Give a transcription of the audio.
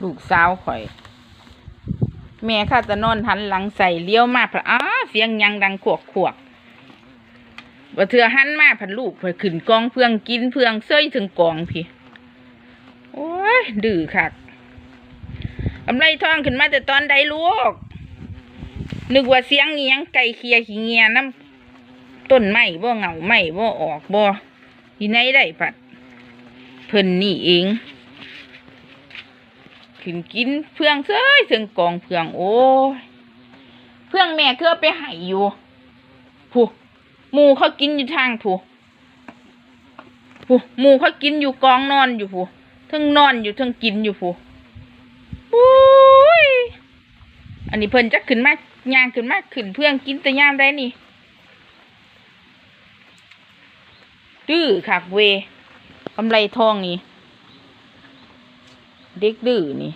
ລູກສາວຂ້ອຍ ແມ່ຂ້າຕະນອນຫັນຫຼັງໃສ່ ຫຼຽວມາພັດ ອ້າ ສຽງຫຍັງດັງຄວກໆ ບາງເທື່ອຫັນມາພັດ ລູກພັດຂຶ້ນກອງເຟືອງ ກິນເຟືອງເຊີຍເທິງກອງພີ້. ໂອ້ຍ ດື້ຄັກ. ກຳໄລທອງ ຂຶ້ນມາແຕ່ຕອນໃດລູກ? ນຶກວ່າສຽງອີ່ຫຍັງ ໄກ່ເຂ່ຍຂີ້ເຫຍື້ອນຳຕົ້ນໄມ້ບໍ ເຫງົ້າໄມ້ບໍ ອອກບໍ ຢູ່ໃນໃດ໋ ພັດເພິ່ນນີ້ເອງ ຂຶ້ນກິນເຟືອງເຊີຍເທິງກອງເຟືອງ. ໂອ້ຍ ເຟືອງແມ່ຄືເອົາໄປໃຫ້ຢູ່ ພຸ້ນ ໝູ່ເຂົາກິນຢູ່ທາງພຸ້ນ ພຸ້ນ ໝູ່ເຂົາກິນຢູ່ກອງນອນຢູ່ພຸ້ນ ເທິງນອນຢູ່ເທິງກິນຢູ່ພຸ້ນ. ໂອ້ຍ ອັນນີ້ເພິ່ນຈັກຂຶ້ນມາ ຍ່າງຂຶ້ນມາ ຂຶ້ນເຟືອງກິນແຕ່ຍາມໃດນີ້? ດື້ຄັກເວີຍ ກຳໄລທອງນີ້ ເດັກດື້ນີ້.